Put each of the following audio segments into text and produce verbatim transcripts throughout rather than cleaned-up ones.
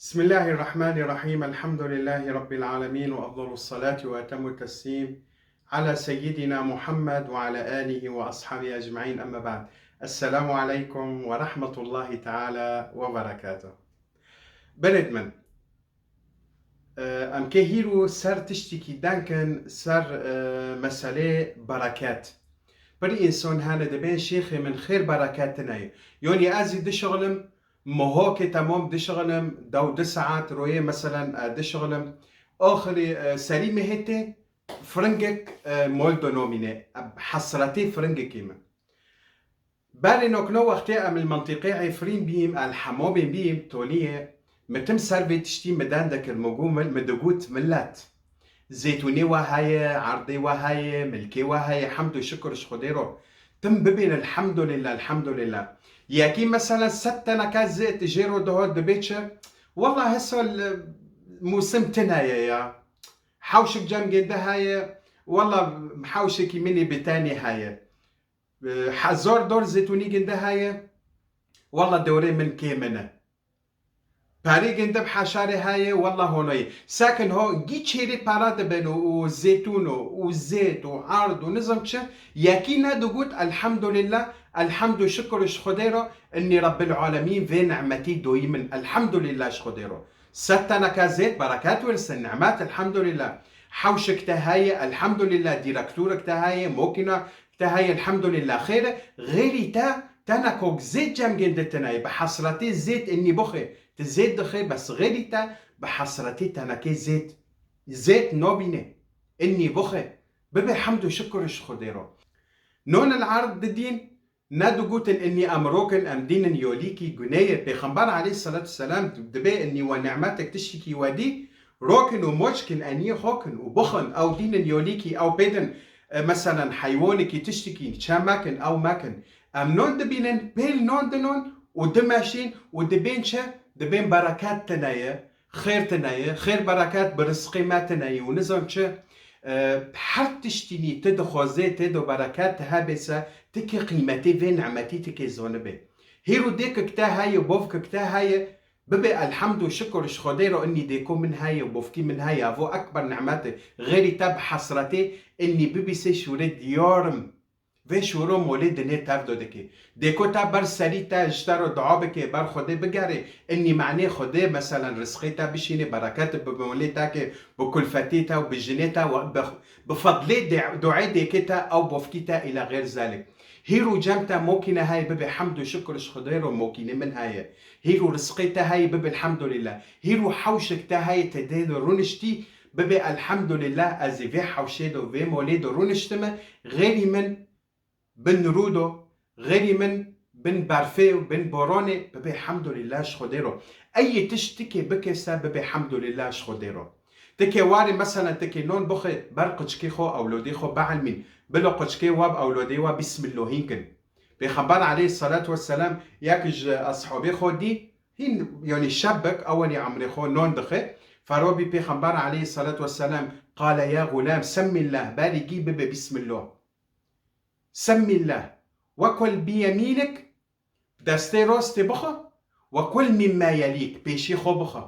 بسم الله الرحمن الرحيم. الحمد لله رب العالمين، وأفضل الصلاة وأتم التسليم على سيدنا محمد وعلى آله وأصحابه أجمعين. أما بعد. السلام عليكم ورحمة الله تعالى وبركاته. Belêt min, e, em kê hîro ser tiştekî denkin, ser, e, meselê bereket. Pir însan hene dibên şêxê min xêr bereket tine ye. Yonî ez jî dişixlim, mehokê temam dişixlim, dew du saet royê meselen, e, dişixlim. Axirî, e, serî mehê tê, firingek, e, mol dinomîne. E, hesretê firingekî min. Berê nokno wextê em li mintîqê Efrîn bîm, el Hemamê bîm, Toniyê, mi tim ser vê tiştî mi den dikir, mi got, mi digot, millet, zêtûnê we heye, erdê we heye, milkê we heye, hemd û şikir ji Xwedê ro. Tim bibên elhemdulillah, elhemdulillah. Yekî meselen sed teneke zêt jê ro dihat dibê çi? Wela hesal, e, mûsim tine ye ya. Hewşik cem gênde heye, wela hewşekî min ê bi tenê heye. E, hezar dor zêtûnî ginde heye, wela dewrê min kê min e. Perê ginde bi heşarê heye, wela honoyê. Sekin ho, gî çêrê para dibin û, û zêtûn û, û zêt û erd û nizam çi, yekî ne digot, elhemdulillah, elhemd û şikir ji Xwedê ro, innî Rabbil alemîn vê nimetî doyî min, elhemdulillah ji Xwedê ro. Sed teneke zêt, bereket wersin, nimet, elhemdulillah. Hewşik te heye, elhemdulillah, dîrektorik te heye, mokîna te heye, elhemdulillah, xêr e, xêrî te tenekok zêt cem gênde tine ye, bi hesretê zêt innî bixê, tu zêt dixê, bes xêrî te bi hesretê tenekê zêt, zêt nabîne, innî bixê, bibe hemd û şikir ji Xwedê ro. Non el erd didîn, ne digotin innî em rokin, em dînin yolîkî gunê ye. Pêxember aleyhisselatu selam dibê innî we nimetek tiştekî we dî, rokin û moçkin eniyê xo kin û bixin, ew dînin yolîkî, ew pêdin, e, meselen heywanekî tiştekî çe mekin, ew mekin. Em non dibînin, pêl non dinon û dimeşîn û dibên çi? Dibên bereket tine ye, xêr tine ye, xêr bereket bi rizqê me tine ye û nizam çi? E, her tiştînî tu dixwazê tê do bereket hebê se, tu kê qîmetê vê nimetî tu kê zonibê. Hîro dêkik te heye, bovkik te heye, bibe elhemd û şikir ji Xwedê ro, innî dêko min heye, bovkî min heye, evo ekber nimet e. Xêrî te bi hesretê innî bibîsê şûrê diyarim. Vê şûro molê dinê tev do dike. Dêko te ber serî te ji te ro dua bike, ber Xwedê bigere, innî manê Xwedê meselen rizqê te bişîne, bereket bi molê te ke, bi kulfetê te û bi jinê te û bi, bi fedlê de, duê dêkê te ew bovkî te îla xêr zalik. Hîro cem te mokîne heye, bibe hemd û şikir ji Xwedê ro mokînê min heye. Hîro rizqê te heye, bibe elhemdulillah. Hîro hewşik te heye, te dê de rûniştî, bibe elhemdulillah, ez ê vê hewşê do, vê molê do rûniştime, xêrî min bin rû do, xêrî min bin berfê û bin boronê, bibe hemdulillah ji Xwedê ro. Eyê tişt tikê bike se, bibe hemdulillah ji Xwedê ro. Tikê warê, meselen tikê non bixwe, ber qiçkê xwe, ewlodê xwe bielmîn. Bilo qiçkê we bi ewlodê we bismillohîn kin. Pêxember aleyhisselatu vesselam yek ji eshabê xwe dî, hîn, yanî şebik, ewenî emrê xwe non dixe. Fero bî Pêxember aleyhisselatu vesselam, qale ya gulam, semmillah, berî gî bibe bismillah. Semmillah. Ve kul bi yemînik, destê rastê bixwe, ve kul mimma yelîk, pêşî xwe bixwe.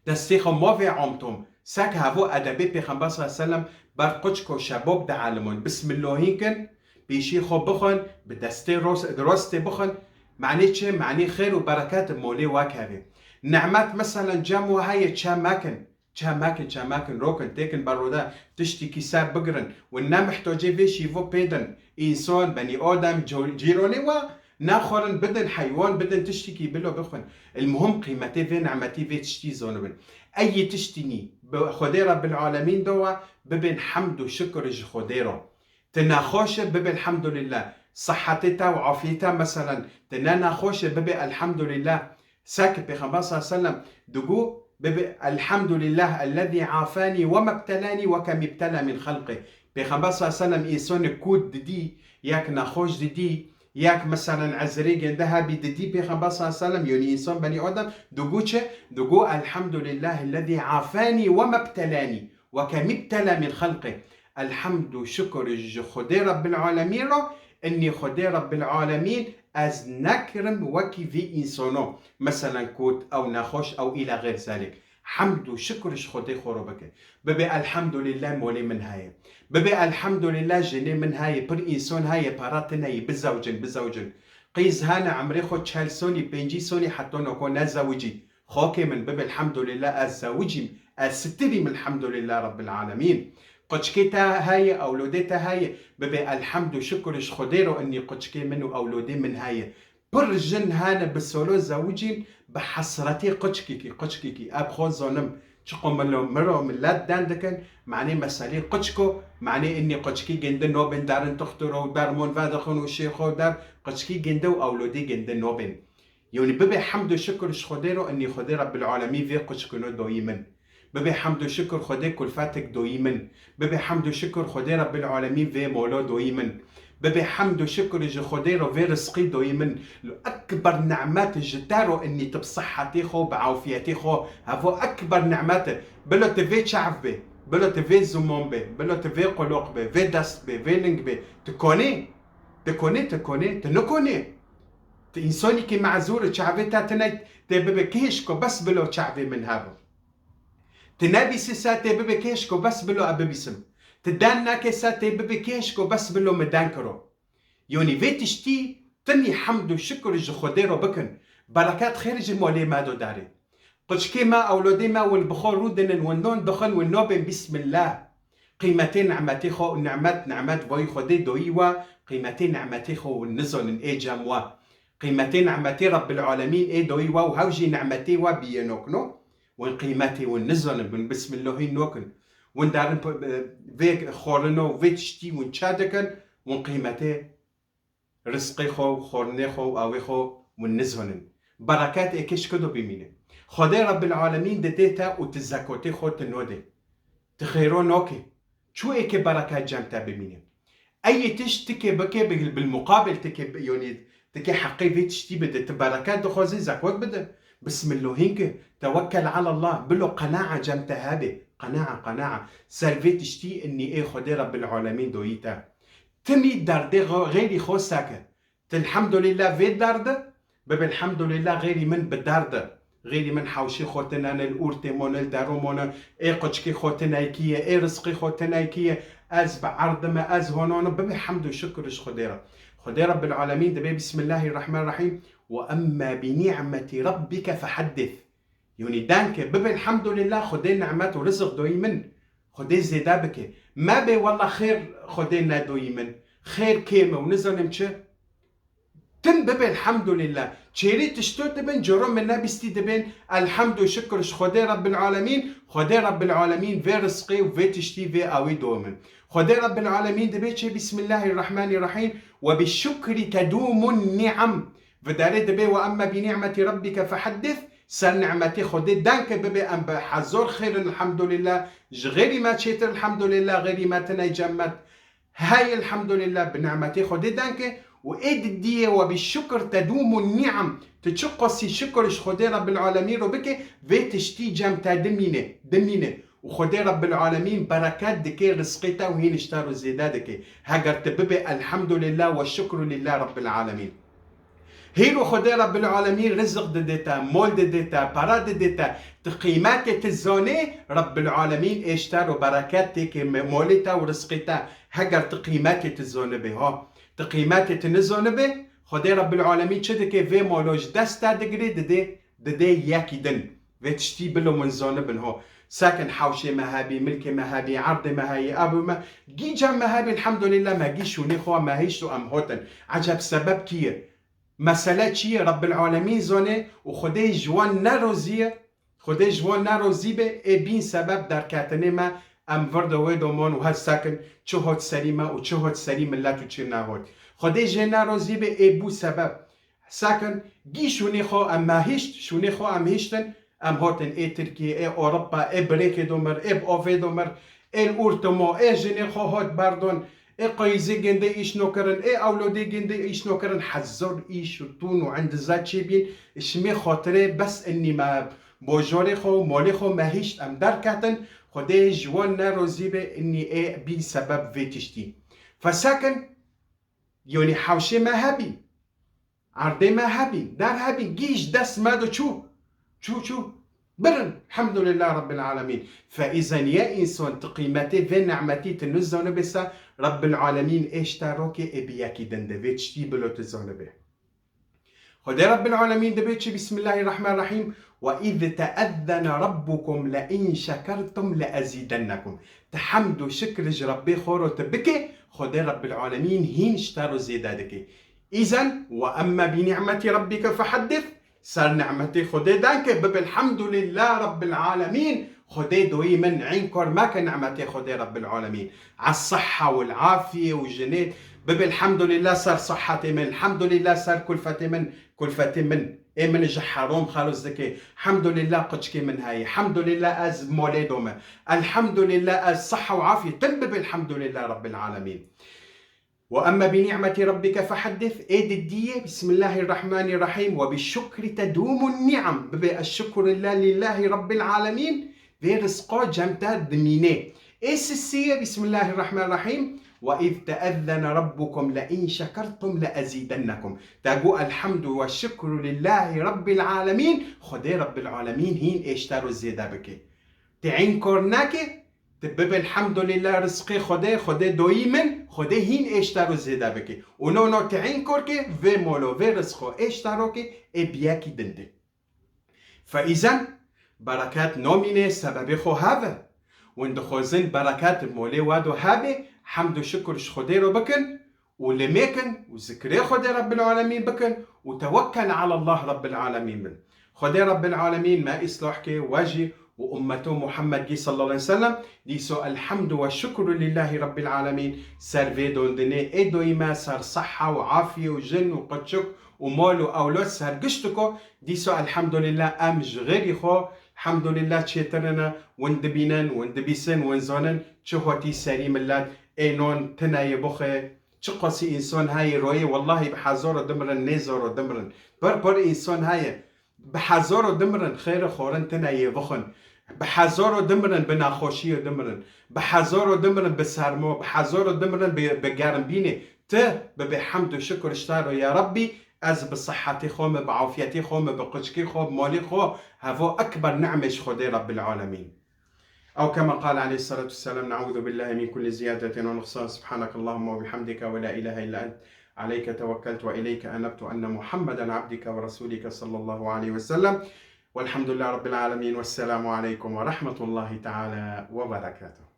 Destê xwe mavê amtom. Sek hevo edebê Pêxember sallallahu aleyhi ve sellem ber qiçk û şebab dielimin. Bismillahî kin, pêşî xwe bixwin, bi destê ros-, rastê bixwin. Manê çi? Manê xêr û bereket molê we kevê. Nimet meselen cem we heye, çe mekin. Çe mekin, çe mekin, rokin, têkin ber rode, tiştekî ser bigirin. Wi ne mihtacê vê şîvo pêdin. Însan, benî adem, co-, cîronê we naxwarin, bidin heywan, bidin tiştekî bilo bixwin. El muhim qîmetê vê nimetî, vê tiştî zonibin. Eyî tiştînî bi Xwedê Rebbil Alemîn do we, bibên hemd û şikir ji Xwedê ro. Tu nexweş e, bibe elhemdulillah. Sihetê te û afiyê te, meselen, tu ne nexweş e, bibe elhemdulillah. Sek Pêxember sallallahu aleyhi ve sellem digo, bibe elhemdulillah ellezî afani ve mebtelani ve kemibtela min xelqi. Pêxember sallallahu aleyhi ve sellem însanê kût didî, yek nexweş didî, yek meselen ezirê gênde hebî didî Pêxember sallallahu aleyhi ve sellem, yanî însan benî adem, digo çi? Digo elhemdulillah ellezî afani ve mebtelani. Ve kemibtela min xelqi. Elhemd û şikir ji Xwedê Rebbil Alemîn re, innî Xwedê Rebbil Alemîn Ez nekirim wekî vî însano, meselen, kot ew nexweş, ew îla xêr zalek. Hemd û şikir ji Xwedê xwe re bike. Bibê elhamdulillah molê min heye. Bibê elhamdulillah jinê min heye, pir însan heye, para tune ye, bizewcin, bizewcin. Qîz hene emrê xwe çel sonî, pêncî sonî heta noko nezewicî. Xakê min, bibê elhamdulillah ez zewicîm, ez sitirîm, elhamdulillah Rabbil Alemîn. Quçikê te heye, ewlodê te heye, bibê elhamd û şikir ji Xwedê re, inî quçikê min û ewlodê min heye. Pir jin hene bi solo zewicîn, bi hesretê quçikîkî, quçikîkî. Ev xwe zonim, çiqo milo, miro millet den dikin, manê meselê quçiko, manê inî quçikî ginde nobin derin tuxtiro û dermon vedixin û şêxo der, quçikî ginde û ewlodî ginde nobin. Yonî bibê hemd û şikir ji Xwedê re, inî Xwedê Rabbil Alemîn vê quçikino doyî min. Bibê hemd û şikir Xwedê kulfetik doyî min. Bibê hemd û şikir Xwedê Rabbil Alemîn vê molo doyî min. Bibê hemd û şikir ji Xwedê re vê rizqî doyî min. Li ekber nimet ji te re inî tu bi sihetê xwe, bi afiyetê xwe. Hevo ekber nimet e. Bilo tu vê çav bê, bilo tu vê ziman bê, bilo tu vê qulok bê, vê dest bê, vê ling bê. Tu konê? Tu konê, tu konê, tu nikonê. Tu însanîkî mezûr e, çavê te tine tê bibe kêşko bes bilo çavê min hebû. Tu nebîsî se tê bibe kêşko bes bilo e bibîsim. Tu den nake se tê bibe kêşko bes bilo min den kiro. Yonî vê tiştî timî hemd û şikir ji Xwedê re bikin. Bereket xêr ji molê me do darê. Quçikê me, ewlodê me win bi xwe rûdinin, win non dixin, win nobên bîsmillah. Qîmetê nimetê xwe û nimet, nimet vayî Xwedê doyî we, qîmetê nimetê xwe win nizonin ê cem we. Qîmetê nimetê Rabbil Alemîn ê doyî we û hew jî nimetê we biyê nokno. Win qîmetê win nizonin, win bismillahî nokin. Win derin p-, vê xorino û vê tiştî win çe dikin, win qîmetê rizqê xwe û xornê xwe û awê xwe win nizonin. Bereket êkê ji ku do bimîne? Xwedê Rabbil Alemîn didê te û tu zekotê xwe tu nodê. Tu xêro nokê. Çû êkê bereket cem te bimîne? Eyê tişt tikê bikê bil, bil muqabil tikê bi-, yonî tikê heqê vê tiştî bide. Tu bereket dixwazî zekot bide. Bismillahîn ke, tewekkel alallah, bilo qenaa cem te hebe. Qenaa, qenaa. Ser vê tiştî inî ê Xwedê Rabbil Alemîn doyî te. Timî derdê xo-, xêrî xo seke. Ti elhamdulillah vê derde, bibe elhamdulillah xêrî min bi derde. Xêrî min hewşê xo tine ne, li ûrtê mone, li dero mone, ê quçikê xo tine kî ye, ê rizqê xo tine kî ye, ez bi erdime, ez honone, bibe hemd û şikir ji Xwedê re. Xwedê Rabbil Alemîn dibê Bismillahirrahmanirrahîm, "Ve emme bi ni'meti rabbike fehaddis." Yonî denke, bibe elhamdulillah, Xwedê nimet û rizq doyî min. Xwedê zêde bike. Mebê wella xêr Xwedê nedoyî min. Xêr kêm e û nizanim çi. Tim bibe elhamdulillah. Çêrî tişto dibin, coro min nebîstî dibên, elhamd û şikir ji Xwedê Rabbil Alemîn, Xwedê Rabbil Alemîn vê rizqê û vê tiştî vê awî do min. Xwedê Rabbil Alemîn dibê çê Bismillahirrahmanirrahîm, "Ve bi şukri tedumun ni'am." Vidarê dibê "Ve emme bi ni'meti rabbike fehaddis", ser ni'metê Xwedê denke bibe em bi hezor xêr in, elhamdulillah, ji xêrî me çêtir, elhamdulillah, xêrî me tine cem me heye, elhamdulillah, bi ni'metê Xwedê denke û ê didiyê "Ve bi şukr tedumun ni'am", tu çi qasî şikir ji Xwedê Rabbil Alemîn re bike, vê tiştî cem te dimîne, dimîne. Û Xwedê Rabbil Alemîn bereket dike rizqê te û hîn ji te re zêde dike. Heger tu bibe elhamdulillah ve şukru lillah Rabbil Alemîn. Hîro Xwedê Rabbil Alemîn rizq dide te, mol dide te, para dide te, tu qîmetê tu zanê, Rabbil Alemîn ê ji te re bereket têke me-, molê te û rizqê te. Heger tu qîmetê tu zanibe, ha. Tu qîmetê tu nizanibe, Xwedê Rabbil Alemîn çi dike? Vê molo ji dest te digire, dide, dide yekî din. Vê tiştî bilo min zanibin ho. Sekin hewşê me hebî, milkê me hebî, erdê me heyî, ev û me, gî cem me hebî, elhamdulillah, me gî şûnê xwe me hişt û em hotin. Eceb sebeb kî ye? Mesele çi ye? Rabbil Alemîn zane û Xwedê ji wan neroziye. Xwedê ji wan nerozî be, ê bîn sebeb derketinê me, em vir de wê domon û her sekin çi hot serî me û çi hot serî millet û çi nehot. Xwedê jê nerozî be, ê bû sebeb. Sekin, gî şûnê xwe em me hişt, şûnê xwe em hiştin, em hotin ê Tirkiye, ê Ewropa, ê birêkê do mir, ê bi ovê do mir, ê li Urtumo, ê jinê xwe hot berdon, ê qayîzê gindê îş nokirin, ê ewlodê gindê îş nokirin, hezor îş û tûn û endiza çêbîn, şimê xotirê bes inî me bojorê xwe û molê xwe me hişt em derketin, Xwedê ji wan nerozî be inî ê bîn sebeb vê tiştî. Fesekin, Yonî hewşê me hebî. Erdê me hebîn, dar hebîn, gîj dest me de çû. Çû, çû. Birin. Elhamdulillah Rabbil Alemîn. Fe îzen ye însan, tu qîmetê vê nimetî tu nizanibê se, Rabbil Alemîn ê ji te rokê ê bi yekî din de. Vê tiştî bilo tu zanibê. Xwedê Rabbil Alemîn dibê çi? Bismillahirrahmanirrahîm. Ve iz teezzene rabbukum le in şekertum le ezîdennekum. Ti hemd û şikir ji Rabbê xwe ro ti bike, Xwedê Rabbil Alemîn hîn ji te ro zêde dike. Îzen, ve emme bi ni'metî rabbike feheddis, ser ni'metê Xwedê denke, bibe elhamdulillah Rabbil Alemîn, Xwedê doyî min, înkor meke ni'metê Xwedê Rabbil Alemîn. Es sihha wel afiye û jinê, bibe elhamdulillah ser sihetê min, elhamdulillah ser kulfetê min, kulfetê min, ê min ji herom xelos dike, elhamdulillah quçikê min heye, elhamdulillah ez molê dome, elhamdulillah ez sihha û afiye, tim bibe elhamdulillah Rabbil Alemîn. Ve emme bi ni'metî rabbike feheddis, ê di diyê, Bismillahirrahmanirrahîm, ve bi şukri tedûmun ni'am, bibe eşşukru lillahi Rabbil Alemîn, vê rizqa cem te dimîne. Ê sisiyê, Bismillahirrahmanirrahîm, ve iz teezzene rabbukum le in şekertum le ezîdennekum. Te got elhamdu ve şukru lillahi Rabbil Alemîn, Xwedê Rabbil Alemîn hîn ê ji te ro zêde bike. Ti înkor neke, ti bibe elhamdulillah rizqê Xwedê, Xwedê doyî min, Xwedê hîn ê ji te ro zêde bike. Û no, no, ti înkor ke, vê molo, vê rizqo ê ji te ro ke, ê bi yekî din de. Fe îzen, bereket nomîne sebebê xwe heve. Win dixwazin bereket molê we do hebe, hemd û şukir ji Xwedê ro bikin û limêkin û zikrê Xwedê Rabbil Alemîn bikin û tewekkel ala Allah Rabbil Alemîn bin. Xwedê Rabbil Alemîn me îslah ke, we jî û ummeto Muhammedî sallallahu aleyhi ve sellem, dîso elhamdu ve şukru lillahi Rabbil Alemîn, ser vê dondinê ê doyî me, ser sihha û afiye û jin û qeçik û mol û ewlod ser giştiko, dîso elhamdulillah em ji xêrî xwe, elhamdulillah çêtirine, win dibînin, win dibîsin, win zanin, çi hotî serî millet, ê non tine yê bixwe, çi qasî însan heye royê, wellahî bi hezaro dimirin, nêzaro dimirin. Pir pir însan heye, bi hezaro dimirin, xêrê xorin tine yê bixwin. Bi hezaro dimirin, bi nexweşiyo dimirin. Bi hezaro dimirin, bi sermo, bi hezaro dimirin, bi, bi germbînê. Ti bibe hemd û şukir ji te ro, ya Rabbî, ez bi sihetê xwe me, bi afiyetê xwe me, bi quçikê xwe, bi malê xwe, hevo ekber nimê ji Xwedê Rabbil Alemîn. أو كما قال عليه الصلاة والسلام: نعوذ بالله من كل زيادة ونقصان، سبحانك اللهم وبحمدك، ولا إله إلا أنت، عليك توكلت وإليك أنبت، أن محمدا عبدك ورسولك، صلى الله عليه وسلم. والحمد لله رب العالمين، والسلام عليكم ورحمة الله تعالى وبركاته.